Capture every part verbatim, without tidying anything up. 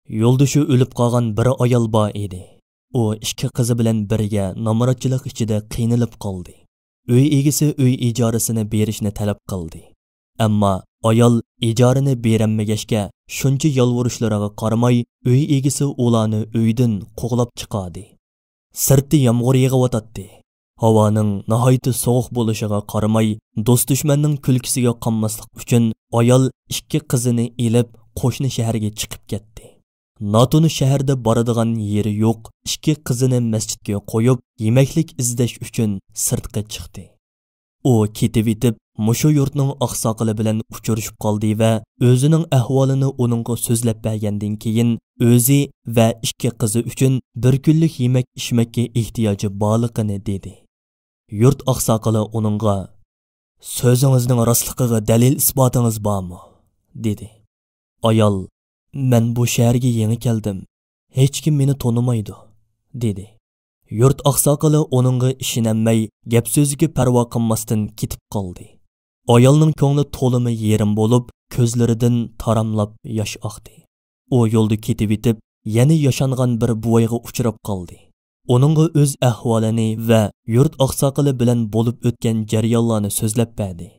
يولدىشى ئۆلۈپ قالغان بىر ئايال بار ئىدى. ئۇ ئىككى قىزى بىلەن بىرگە نامراتچىلىق ئىچىدە قىينىلىپ قالدى. ئۆي ئىگىسى ئۆي ئىجارىسىنى بېرىشنى تەلەپ قىلدى. ئەمما ئايال ئىجارىنى بېرەلمىگەچكە، شۇنچە يالۋۇرۇشلىرىغا قارىماي، ئۆي ئىگىسى ئۇلارنى ئۆيدىن قوغلاپ چىقاردى. سىرتتا يامغۇر يېغىۋاتاتتى. ھاۋانىڭ ناھايىتى سوغۇق بولۇشىغا قارىماي، دوست-دۈشمەننىڭ كۈلكىسىگە قانماسلىق ئۈچۈن ئايال ئىككى قىزىنى ئېلىپ قوشنا شەھەرگە چىقىپ كەتتى. ناتونۇش شەھەردە بارىدىغان يېرى يوق، ئىككى قىزىنى مەسچىتكە قويۇپ، يېمەكلىك ئىزدەش ئۈچۈن سىرتقا چىقتى. ئۇ كېتىۋېتىپ، مۇشۇ يۇرتنىڭ ئاقساقىلى بىلەن ئۇچرىشىپ قالدى ۋە ئۆزىنىڭ ئەھۋالىنى ئۇنىڭغا سۆزلەپ بەرگەندىن كېيىن، ئۆزى ۋە ئىككى قىزى ئۈچۈن بىر كۈنلۈك يېمەك-ئىچمەككە ئېھتىياجى بارلىقىنى دېدى. يۇرت ئاقساقىلى ئۇنىڭغا، «سۆزىڭىزنىڭ راستلىقىغا دەلىل-ئىسپاتىڭىز بارمۇ؟» دېدى. ئايال، «مەن بۇ شەھەرگە يېڭى كەلدىم. ھېچكىم مېنى تونۇمايدۇ»، دېدى. يۇرت ئاقساقىلى ئۇنىڭغا ئىشىنەلمەي، گەپ-سۆزىگە پەرۋا قىلماستىن كېتىپ قالدى. ئايالنىڭ كۆڭلى تولىمۇ يېرىم بولۇپ، كۆزلىرىدىن تاراملاپ ياش ئاقتى. ئۇ يولدا كېتىۋېتىپ، يەنە ياشانغان بىر بوۋايغا ئۇچراپ قالدى. ئۇنىڭغا ئۆز ئەھۋالىنى ۋە يۇرت ئاقساقىلى بىلەن بولۇپ ئۆتكەن جەريانلارنى سۆزلەپ بەردى.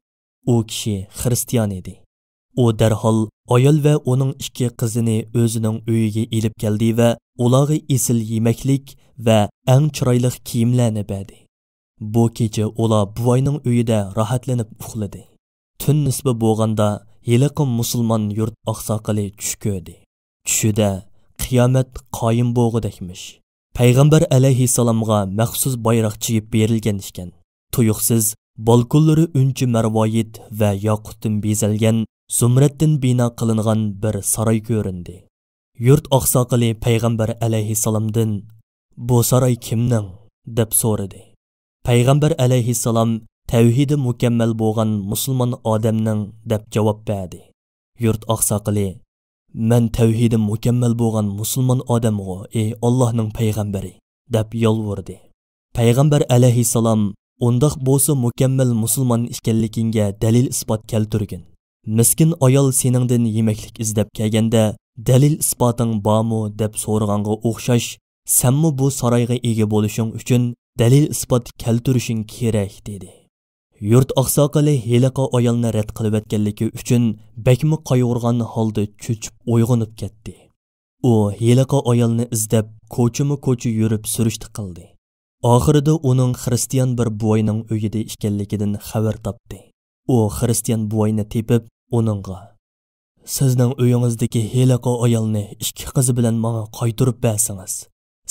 ئۇ كىشى خىرىستىيان ئىدى. ئۇ دەرھال ئايال ۋە ئۇنىڭ ئىككى قىزىنى ئۆزىنىڭ ئۆيىگە ئېلىپ كەلدى ۋە ئۇلارغا ئېسىل يېمەكلىك ۋە ئەڭ چىرايلىق كىيىملەرنى بەردى. بۇ كېچە ئۇلار بوۋاينىڭ ئۆيىدە راھەتلىنىپ ئۇخلىدى. تۈن نىسپى بولغاندا، ھېلىقى مۇسۇلمان يۇرت ئاقساقىلى چۈش كۆردى. چۈشىدە قىيامەت قايىم بولغۇدەكمىش. پەيغەمبەر ئەلەيھىسسالامغا مەخسۇس بايراق چېيىپ بېرىلگەن ئىكەن. تۇيۇقسىز بالكونلىرى ئۈنچە مەرۋايىت ۋە ياقۇتتىن بېزەلگەن، زۇمرەتتىن بىنا قىلىنغان بىر ساراي كۆرۈندى. يۇرت ئاقساقىلى پەيغەمبەر ئەلەيھىسسالامدىن، «بۇ ساراي كىمنىڭ؟» دەپ سورىدى. پەيغەمبەر ئەلەيھىسسالام، «تەۋھىدى مۇكەممەل بولغان مۇسۇلمان ئادەمنىڭ» دەپ جاۋاب بەردى. يۇرت ئاقساقىلى، «مەن تەۋھىدىم مۇكەممەل بولغان مۇسۇلمان ئادەمغۇ، ئەي ئاللاھنىڭ پەيغەمبىرى» دەپ يالۋۇردى. پەيغەمبەر ئەلەيھىسسالام، «ئۇنداق بولسا مۇكەممەل مۇسۇلمان ئىكەنلىكىڭگە دەلىل-ئىسپات كەلتۈرگىن. مىسكىن ئايال سېنىڭدىن يېمەكلىك ئىزدەپ كەلگەندە، دەلىل-ئىسپاتىڭ بارمۇ دەپ سورىغانغا ئوخشاش، سەنمۇ بۇ سارايغا ئىگە بولۇشۇڭ ئۈچۈن دەلىل-ئىسپات كەلتۈرۈشۈڭ كېرەك» دېدى. يۇرت ئاقساقىلى ھېلىقى ئايالنى رەت قىلىۋەتكەنلىكى ئۈچۈن بەكمۇ قايغۇرغان ھالدا چۆچۈپ ئويغىنىپ كەتتى. ئۇ ھېلىقى ئايالنى ئىزدەپ، كوچىمۇ كوچا يۈرۈپ سۈرۈشتە قىلدى. ئاخىرىدا ئۇنىڭ خىرىستىيان بىر بوۋاينىڭ ئۆيىدە ئىكەنلىكىدىن خەۋەر تاپتى. ئۇ خىرىستىيان بوۋاينى تېپىپ، ئۇنىڭغا، «سىزنىڭ ئۆيىڭىزدىكى ھېلىقى ئايالنى ئىككى قىزى بىلەن ماڭا قايتۇرۇپ بەرسىڭىز،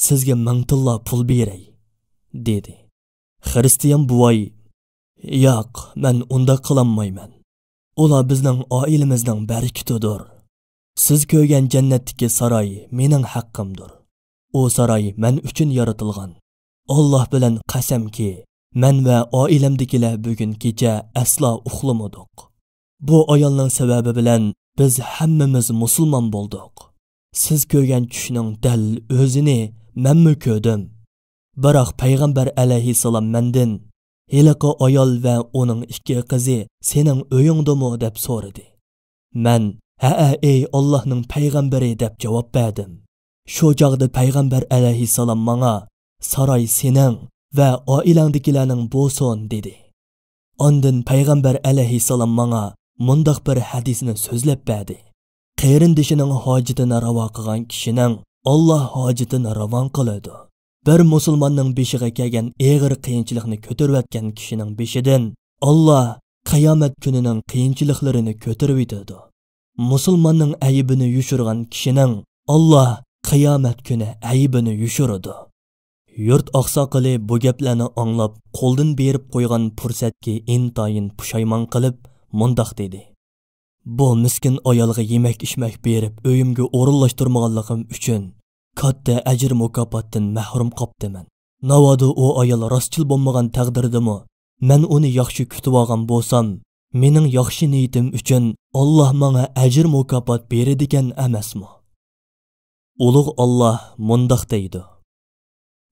سىزگە مىڭ تىللا پۇل بېرەي» دېدى. خىرىستىيان بوۋاي، «ياق، مەن ئۇنداق قىلالمايمەن. ئۇلار بىزنىڭ ئائىلىمىزنىڭ بەرىكىتىدۇر. سىز كۆرگەن جەننەتتىكى ساراي مېنىڭ ھەققىمدۇر. ئۇ ساراي مەن ئۈچۈن يارىتىلغان. ئاللاھ بىلەن قەسەمكى، مەن ۋە ئائىلەمدىكىلەر بۈگۈن كېچە ئەسلا ئۇخلىمىدۇق. بۇ ئايالنىڭ سەۋەبى بىلەن بىز ھەممىمىز مۇسۇلمان بولدۇق. سىز كۆرگەن چۈشنىڭ دەل ئۆزىنى مەنمۇ كۆردۈم. بىراق پەيغەمبەر ئەلەيھىسسالام مەندىن، ھېلىقى ئايال ۋە ئۇنىڭ ئىككى قىزى سېنىڭ ئۆيۈڭدىمۇ دەپ سورىدى. مەن، ھەئە، ئەي ئاللاھنىڭ پەيغەمبىرى دەپ جاۋاب بەردىم. شۇ چاغدا پەيغەمبەر ئەلەيھىسسالام ماڭا، ساراي سېنىڭ ۋە ئائىلەڭدىكىلەرنىڭ بولسۇن دېدى. ئاندىن پەيغەمبەر ئەلەيھىسسالام ماڭا مۇنداق بىر ھەدىسنى سۆزلەپ بەردى. قېرىندىشىنىڭ ھاجىتىنى راۋا قىلغان كىشىنىڭ ئاللاھ ھاجىتىنى راۋان قىلىدۇ. بىر مۇسۇلماننىڭ بېشىغا كەلگەن ئېغىر قىيىنچىلىقنى كۆتۈرۈۋەتكەن كىشىنىڭ بېشىدىن ئاللاھ قىيامەت كۈنىنىڭ قىيىنچىلىقلىرىنى كۆتۈرۈۋېتىدۇ. مۇسۇلماننىڭ ئەيىبىنى يوشۇرغان كىشىنىڭ ئاللاھ قىيامەت كۈنى ئەيىبىنى يوشۇرىدۇ. يۇرت ئاقساقىلى بۇ گەپلەرنى ئاڭلاپ، قولدىن بېرىپ قويغان پۇرسەتكە ئىنتايىن پۇشايمان قىلىپ، مۇنداق دېدى: «بۇ مىسكىن ئايالغا يېمەك-ئىچمەك بېرىپ، ئۆيۈمگە ئورۇنلاشتۇرمىغانلىقىم ئۈچۈن كاتتا ئەجىر-مۇكاپاتتىن مەھرۇم قاپتىمەن. ناۋادا ئۇ ئايال راستچىل بولمىغان تەقدىردىمۇ، مەن ئۇنى ياخشى كۈتۈۋالغان بولسام، مېنىڭ ياخشى نىيىتىم ئۈچۈن ئاللاھ ماڭا ئەجىر-مۇكاپات بېرىدىكەن ئەمەسمۇ؟» ئۇلۇغ ئاللاھ مۇنداق دەيدۇ: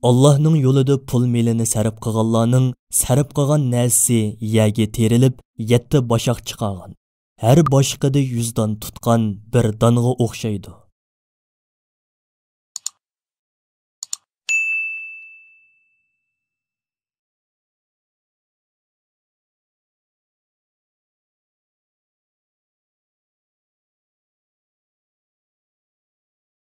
«ئاللاھنىڭ يولىدا پۇل-مېلىنى سەرپ قىلغانلارنىڭ سەرپ قىلغان نەرسىسى يەرگە تېرىلىپ، يەتتە باشاق چىقارغان، ھەر باشىقىدا يۈز دان تۇتقان بىر دانغا ئوخشايدۇ.